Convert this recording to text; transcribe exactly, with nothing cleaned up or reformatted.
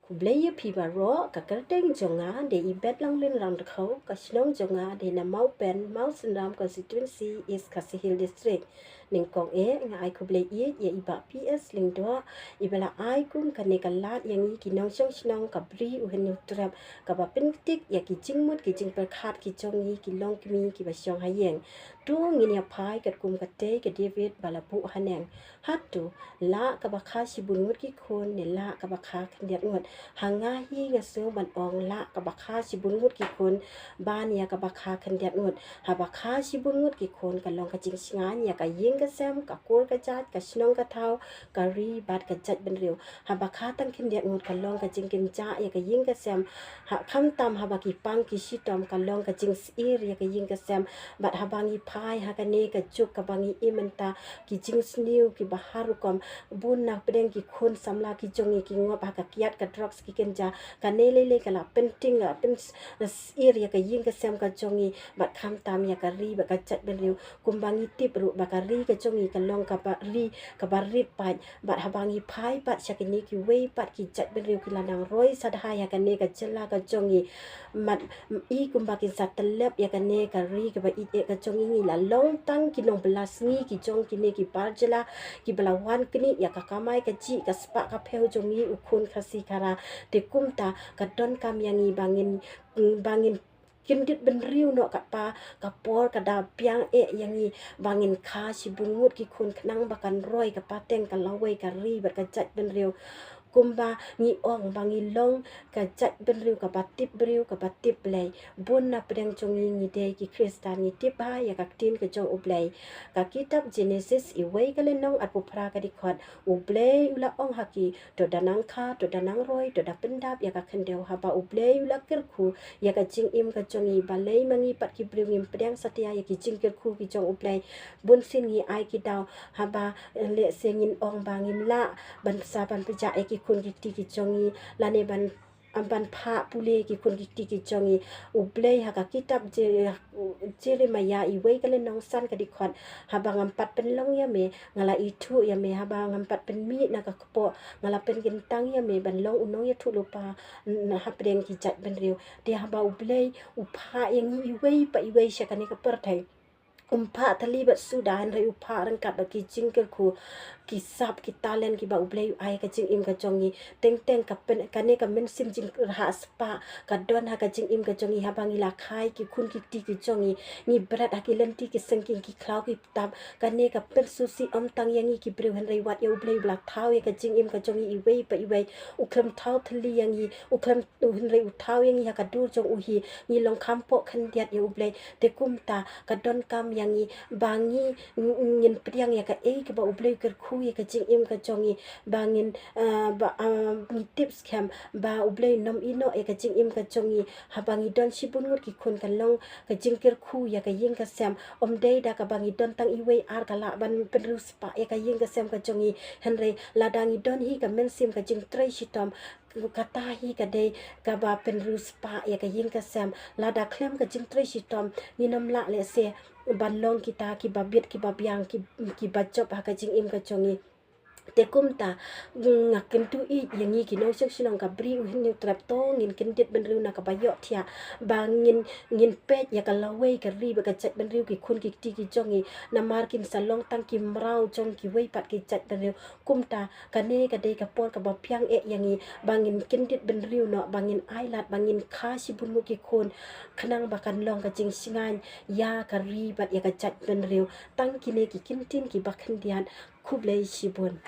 Khublei ïa phi baroh. Ka kyrteng jong nga dei i Betlanglin Rangdkhaw, ka shnong jong nga dei na Mawpen, Mawsynram constituency, East Khasi Hills District. Nyngkong eh nga ai khublei ïeit ïa i Bah P S Lyngdoh, iba la ai kum kane ka lad ïa ngi ki nongshong shnong ka Bri U Hynñiewtrep, kaba pynktik ïa ki jingmut ki jingpyrkhat ki jong ngi ki longkmie kiba shong ha ïing. To ngin ïa phai katkum ka tei ka David ba la buh haneng. Hato lah kaba kha shibun ngut ki khun ne lah kaba kha khyndiat ngut? Ha nga hi nga sngew ban ong lah kaba kha shibun ngut ki khun ban ïa kaba kha khyndiat ngut. Haba kha shibun ngut ki khun ka long ka jingshngaiñ ïa ka ïing ka sem, ka kur ka jait, ka shnong ka thaw, ka ri bad ka jaitbynriew. Haba kha tang khyndiat ngut ka long ka jingkynjah ïa ka ïing ka sem. Ha, khamtam haba ki pang ki shitom ka long ka jingsyier ïa ka ïing ka sem. Bad haba ngi phai ha kane ka juk kaba ngi im mynta, ki jingsniew kiba har rukom, bun na pdeng ki khun samla ki jong ngi ki ngop ha ka kiad ka drugs ki kynja. Kane lei lei ka la pynting, la pyn s-, syier ïa ka ïing ka sem ka jong ngi, bad khamtam ïa ka ri bad ka jaitbynriew. Kumba ngi tip ruh ba ka ri ka jong ngi ka long kaba ri kaba rit paid. Bad haba ngi phai pat sha kine kiwei pat ki jaitbynriew ki la nang roi sadha ïa kane ka jylla ka jong ngi. Mat i kumba kin sa tyllep ïa kane ka ri kaba ïeit eh ka jong ngi, ngi la long tang ki nongbylla sngi ki jong kine ki bar jylla kiba la wan knieh ïa ka kamai kajih ka spah ka phew jong ngi u khun Khasi Khara. Te kumta ka donkam ïa ngi ba ngin, ba ngin kyndit bynriew noh katba ka por ka da biang eh ïa ngi, ba ngin kha shibun ngut ki khun khnang ba kan roi ka pateng ka lawei ka ri bad ka jaitbynriew. Kumba ngi ong ba ngi long ka jaitbynriew kaba tip briew kaba tip Blei. Bun na pdeng jong ngi ngi dei ki Khristan, ngi tip bha ïa ka ktien ka jong U Blei. Ka kitab Genesis iwei ka lynnong arphew phra ka dkhot, U Blei u la ong ha ki, to da nang kha, to da nang roi, to da pyndap ïa ka khyndew. Haba U Blei u la kyrkhu ïa ka jingim ka jong ngi, balei ma ngi pat ki briew ngim pdiang satia ïa ki jingkyrkhu ki jong U Blei? Bunsien ngi ai ki daw haba, eh, lehse ngin ong ba ngim lah ban sa ban pynjah ïa ki khun ki kti ki jong ngi, lane ban, am, ban phah pule ki khun ki kti ki jong ngi. U Blei ha ka kitab Je-, Jeremiah iwei ka lynnong san ka dkhot, haba ngam pat pynlong ïa me, nga la ithuh ïa me, haba ngam pat pynmih na ka kpoh, nga la pynkyntang ïa me ban long u nongïathuhlypa, n-, hapdeng ki jaitbynriew. Te haba U Blei u phah ïa ngi iwei pa iwei sha kane ka pyrthei, um phah thylli bad suda, hynrei u phah ryngkat bad ki jingkyrkhu, ki sap, ki talent kiba U Blei u ai ka jingim ka jong ngi. Teng teng ka pyn-, kane ka mynsiem jingrhah spah ka don ha ka jingim ka jong ngi, haba ngi la kha ïa ki khun ki kti ki jong ngi, ngi bret ha ki lynti ki syngkien ki khlaw ki btap. Kane ka pynsngewsih ym tang ïa ngi ki briew, hynrei wat ïa U Blei uba la thaw ïa ka jingim ka jong ngi iwei pa iwei. U khlem thaw thylli ïa ngi, u khlem, hynrei u thaw ïa ngi ha ka dur jong u hi. Ngi long kham poh khyndiat ïa U Blei. Te kumta ka donkam ïa ngi ba ngi, ng-, ngin pdiang ïa kaei kaba U Blei u kyrkhu ïa ka jingim ka jong ngi, ba ngin, ah, ba, ah, ngi tip skhem ba U Blei un ym ïehnoh ïa ka jingim ka jong ngi. Haba ngi don shibun ngut ki khun ka long ka jingkyrkhu ïa ka ïing ka sem. Ym dei da kaba ngi don tang iwei ar ka lah ban pynriewspah ïa ka ïing ka sem ka jong ngi, hynrei lada ngi don hi ka mynsiem ka jingtrei shitom, kata hi ka dei kaba pynriewspah ïa ka ïing ka sem. Lada khlem ka jingtrei shitom, ngin ym lah lehse ban long kita kiba bit kiba biang, ki, kiba jop ha ka jingim ka jong ngi. Te kumta nga kyntu ïa ngi ki nongshong shnong ka Bri U Hynñiewtrep, to ngin kyndit bynriew na kaba ïohthiah, ba ngin, ngin peit ïa ka lawei ka ri bad ka jaitbynriew, ki khun ki kti ki jong ngi, namar kin sa long tang ki mraw jong kiwei pat ki jaitbynriew. Kumta kane ka dei ka por kaba biang eh ïa ngi ba ngin kyndit bynriew noh, ba ngin ailad, ba ngin kha shibun ngut ki khun, khnang ba kan long ka jingshngaiñ ïa ka ri bad ïa ka jaitbynriew. Tang kine ki kyntien kiba khyndiat. Khublei shibun.